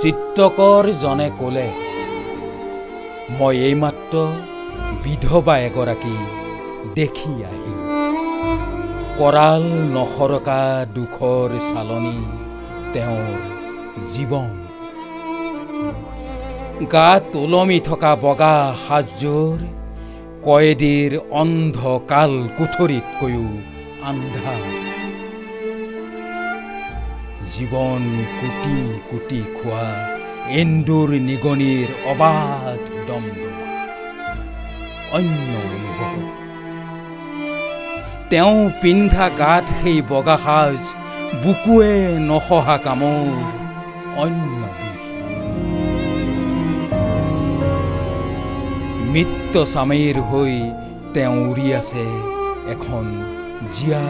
চিত্ৰকৰজনে ক'লে, মই এইমাত্ৰ বিধৱা এগৰাকী দেখি আহিলোঁ। কৰাল নসৰকা দুখৰ চালনী তেওঁৰ জীৱন। গাত ওলমি থকা বগা সাজযোৰ কয়েদীৰ অন্ধ কাল কুঠৰীতকৈও আন্ধাৰ। জীৱন কুটি কুটি খোৱা এন্দুৰ নিগনিৰ অবাধ দমদমা, অন্য অনুভৱ। তেওঁ পিন্ধা গাত সেই বগা সাজ, বুকুৱে নসহা কামোৰ, অন্য বিষ। মৃত স্বামীৰ হৈ তেওঁ উৰি আছে এখন জীয়া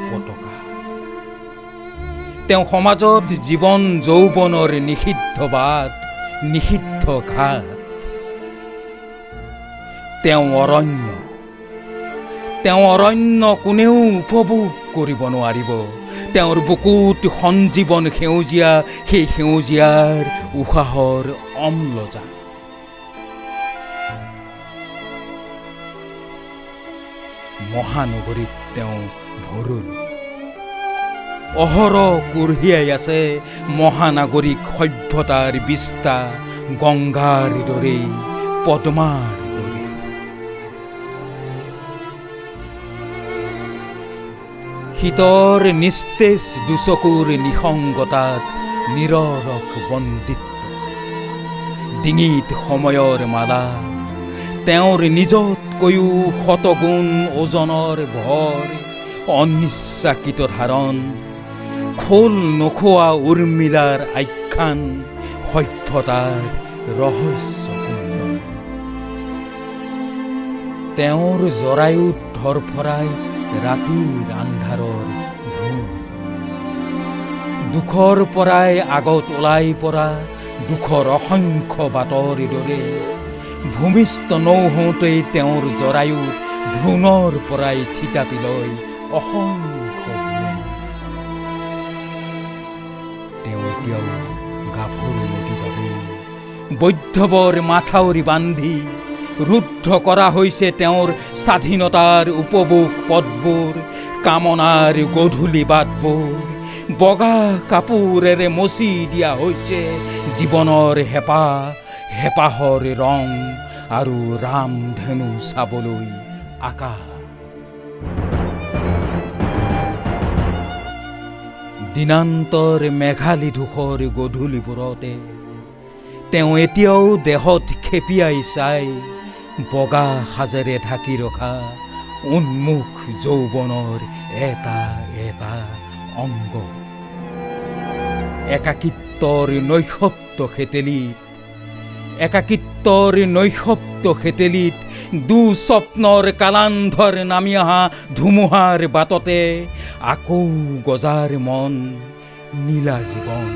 পতাকা। তেওঁ সমাজত জীৱন যৌৱনৰ নিষিদ্ধ বাট, নিষিদ্ধ ঘাট। তেওঁ অৰণ্য, তেওঁ অৰণ্য কোনেও উপভোগ কৰিব নোৱাৰিব। তেওঁৰ বুকুত সঞ্জীৱন সেউজীয়া, সেই সেউজীয়াৰ উশাহৰ অম্লজান। মহানগৰীত তেওঁ ভৰলু অহৰহ কঢ়িয়াই আছে মহানাগৰিক সভ্যতাৰ বিস্তা, গংগাৰ দৰেই, পদ্মাৰ দৰেই। শীতৰ নিস্তেজ দুচকুৰ নিসংগতাত নিৰৰস বন্দিত্ব, ডিঙিত সময়ৰ মালা, তেওঁৰ নিজতকৈও শতগুণ ওজনৰ ভৰ, অনিচ্ছাকৃত ধাৰণ, খোল নোখোৱা উৰ্মিলাৰ আখ্যান, সভ্যতাৰ ৰহস্য। তেওঁৰ জৰায়ুত ধৰফৰাই ৰাতিৰ আন্ধাৰৰ ভ্ৰূণ, দুখৰ পৰাই আগত ওলাই পৰা দুখৰ অসংখ্য বাটৰ দৰে ভূমিষ্ঠ নৌহওঁতেই তেওঁৰ জৰায়ুত ভ্ৰূণৰ পৰাই থিতাপি লয় অসংখ্য। তেওঁ এতিয়াও গাভৰু নদী বাবেই বৈধৱৰ মাথাউৰি বান্ধি ৰুদ্ধ কৰা হৈছে তেওঁৰ স্বাধীনতাৰ উপভোগ পথবোৰ, কামনাৰ গধূলি বাটবোৰ বগা কাপোৰেৰে মচি দিয়া হৈছে জীৱনৰ হেঁপাহ, হেঁপাহৰ ৰং আৰু ৰামধেনু চাবলৈ আকাশ। দিনান্তৰ মেঘালী ধূসৰ গধূলিবোৰতে তেওঁ এতিয়াও দেহত খেপিয়াই চাই বগা সাজেৰে ঢাকি ৰখা উন্মুখ যৌৱনৰ এটা এটা অংগ। একাকিত্বৰ নৈশব্দ খেতেলিত, একাকিত্বৰ নৈশব্দ খেতেলিত দুস্বপ্নৰ কালান্ধৰ নামি অহা ধুমুহাৰ বাটতে আকৌ গজাৰ মন নীলা জীৱন।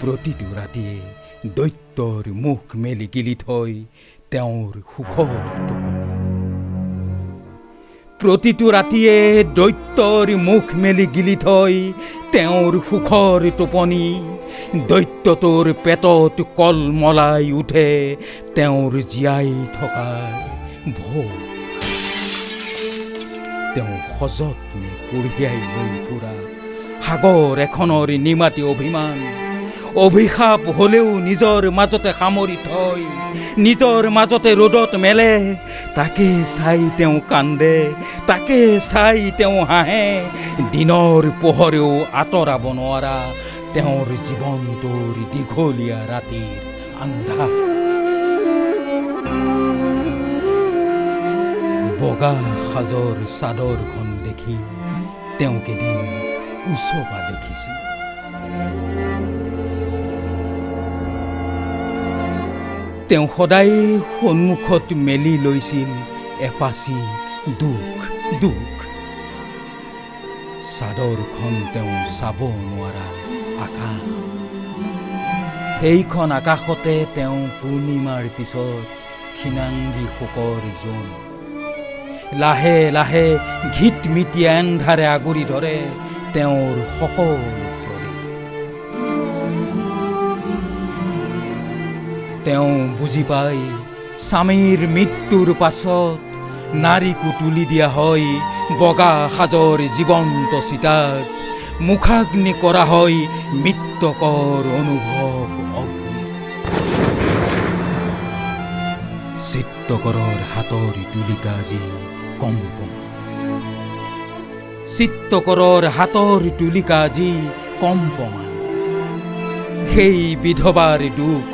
প্ৰতিটো ৰাতিয়ে দৈত্যৰ মুখ মেলি গিলি থৈ তেওঁৰ সুখৰ টোপনি। প্ৰতিটো ৰাতিয়ে দৈত্যৰ মুখ মেলি গিলি থৈ তেওঁৰ সুখৰ টোপনি। দৈত্যটোৰ পেটত কলমলাই উঠে তেওঁৰ জীয়াই থকাৰ ভোগ। তেওঁ সযত্নে কঢ়িয়াই লৈ ফুৰা সাগৰ এখনৰ নিমাতী অভিমান, অভিশাপ হ'লেও নিজৰ মাজতে সামৰি থয়, নিজৰ মাজতে ৰ'দত মেলে। তাকে চাই তেওঁ কান্দে, তাকে চাই তেওঁ হাঁহে। দিনৰ পোহৰেও আঁতৰাব নোৱাৰা তেওঁৰ জীৱনটোৰ দীঘলীয়া ৰাতিৰ আন্ধাৰ। বগা সাজৰ চাদৰখন দেখি তেওঁক এদিন ওচপা দেখিছিল। তেওঁ সদায় সন্মুখত মেলি লৈছিল এপাচি দুখ দুখ। চাদৰখন তেওঁ চাব নোৱাৰা আকাশ। সেইখন আকাশতে তেওঁ পূৰ্ণিমাৰ পিছত ক্ষীণাংগী শোকৰ জোন। লাহে লাহে ঘিটমিটিয়া এন্ধাৰে আগুৰি ধৰে তেওঁৰ সকলো প্ৰদেশ। তেওঁ বুজি পায়, স্বামীৰ মৃত্যুৰ পাছত নাৰীকো তুলি দিয়া হয় বগা সাজৰ জীৱন্ত চিতাত, মুখাগ্নি কৰা হয় মৃত্যকৰ অনুভৱ অগ্নি। চিত্ৰকৰৰ হাতৰ তুলিকা আজি কম্পমান, চিত্ৰকৰৰ হাতৰ তুলিকা আজি কম্পমান। সেই বিধৱাৰ দুখ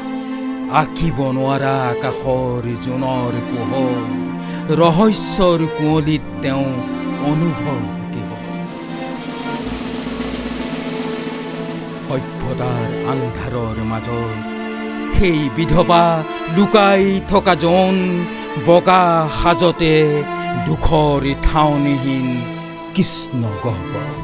আঁকিব নোৱাৰা আকাশৰ জোনৰ পোহৰ ৰহস্যৰ কুঁৱলীত তেওঁ অনুভৱ কেৱল। সভ্যতাৰ আন্ধাৰৰ মাজত সেই বিধৱা লুকাই থকা জোন বগা সাজতে দুখৰ থাওনিহীন কৃষ্ণ গহ্বৰ।